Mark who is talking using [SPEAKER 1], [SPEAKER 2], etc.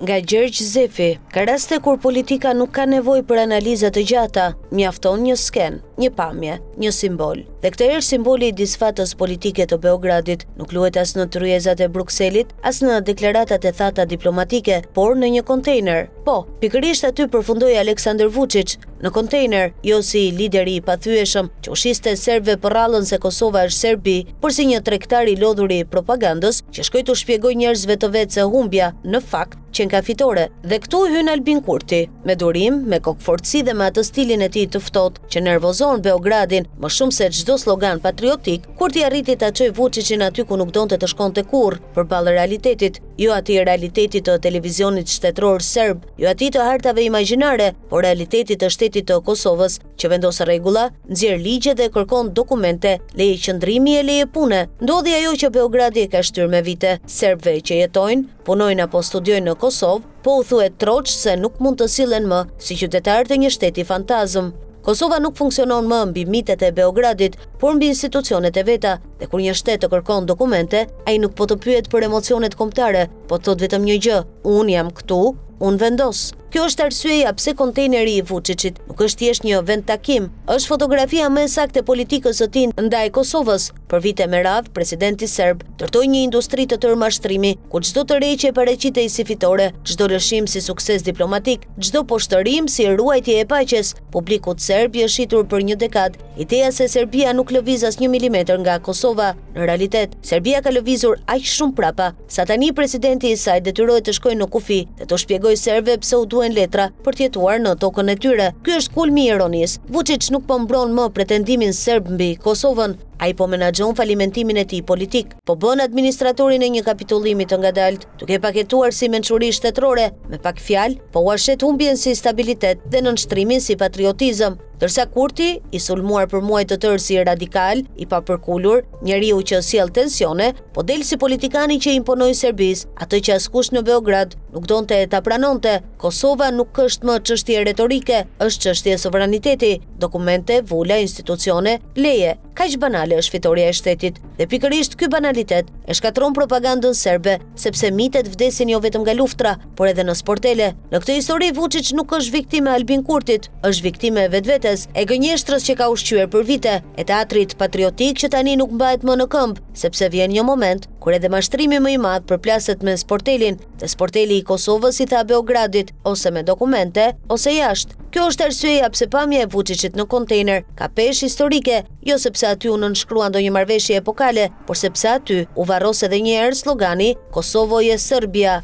[SPEAKER 1] Nga Gjergj Zefi, Ka raste kur politika nuk ka nevojë për analiza të gjata, mjafton një skenë, një pamje, një simbol. Dhe këtë herë simboli i disfatës politike të Beogradit nuk luhet as në tryezat e Brukselit, as në deklaratat e thata diplomatike, por në një kontejner. Po, pikërisht aty përfundoi Aleksandër Vuçiç, në kontejner, jo si lideri i pathyeshëm që u shiste serbëve përrallën se Kosova është Serbi, por si një tregtar i lodhur i propagandës që shkoi t'u shpjegojë njerëzve të vet se humbja, në fakt, qenka fitore. Dhe këtu hyn Albin Kurti, me durim, me kokëfortësi dhe me atë stilin e tij të ftohtë që nervozon Beogradin më shumë se çdo slogan patriotik, Kurti arriti ta çojë Vuçiçin aty ku nuk donte të shkonte kurrë, përballë realitetit, jo atij realitetit të televizionit shtetëror serb, jo atij të hartave imagjinare, por realitetit të shtetit të Kosovës, që vendos rregulla, nxjerr ligje dhe kërkon dokumente, leje qëndrimi e leje pune. Ndodhi ajo që Beogradi e ka shtyrë me vite, serbëve që jetojnë, punojnë apo studiojnë në Kosovë, po u thuhet troç se nuk mund të sillen më si qytetarë të një shteti fantazmë. Kosova nuk funksionon më mbi mitet e Beogradit, por mbi institucionet e veta, dhe kur një shtet të kërkon dokumente, ai nuk po të pyet për emocionet kombëtare, po të thotë vetëm një gjë, unë jam këtu, unë vendos. Kjo është arsyeja pse kontejneri i Vuçiçit nuk është thjesht një vendtakim, është fotografia më e saktë e politikës së tij ndaj Kosovës. Për vite me radhë, presidenti serb ndërtoi një industri të tërë mashtrimi, ku çdo tërheqje paraqitej si fitore, çdo lëshim si sukses diplomatik, çdo poshtërim si ruajtje e paqes. Publikut serb i është shitur për një dekadë ideja se Serbia nuk lëviz asnjë milimetër nga Kosova. Në realitet, Serbia ka lëvizur aq shumë prapa, sa tani presidenti i saj detyrohet të shkojë në kufi dhe t'u shpjegojë serbëve pse u duhen letra për të jetuar në tokën e tyre. Ky është kulmi i ironisë. Vuçiç nuk po mbron më pretendimin serb mbi Kosovën, ai po menaxhon falimentimin e tij politik, po bën administratorin e një kapitullimi të ngadaltë, duke e paketuar si mençuri shtetërore, me pak fjalë, po ua shet humbjen si stabilitet dhe nënshtrimin si patriotizëm. Ndërsa Kurti, i sulmuar për muaj të tërë si radikal, i papërkulur, njeriu që sjell tensione, po del si politikani që i imponoi Serbisë atë që askush në Beograd nuk donte ta pranonte, Kosova nuk është më çështje retorike, është çështje sovraniteti, dokumente, vula, institucione, leje. Kaq banale është fitorja e shtetit. Dhe pikërisht ky banalitet e shkatërron propagandën serbe, sepse mitet vdesin jo vetëm nga luftra, por edhe në sportele. Në këtë histori Vuçiç nuk është viktimë e Albin Kurtit, është viktimë e vetvetes, e gënjeshtrës që ka ushqyer për vite, e teatrit patriotik që tani nuk mbahet më në këmbë, sepse vjen një moment kur edhe mashtrimi më i madh përplaset me sportelin, dhe sporteli i Kosovës i tha Beogradit ose me dokumente, ose jashtë. Kjo është arsyeja pse pamja e Vuçiçit në kontejner ka peshë historike, jo sepse aty u nënshkrua ndonjë marrëveshje epokale, por sepse aty u varros edhe një herë slogani Kosovo je Serbia.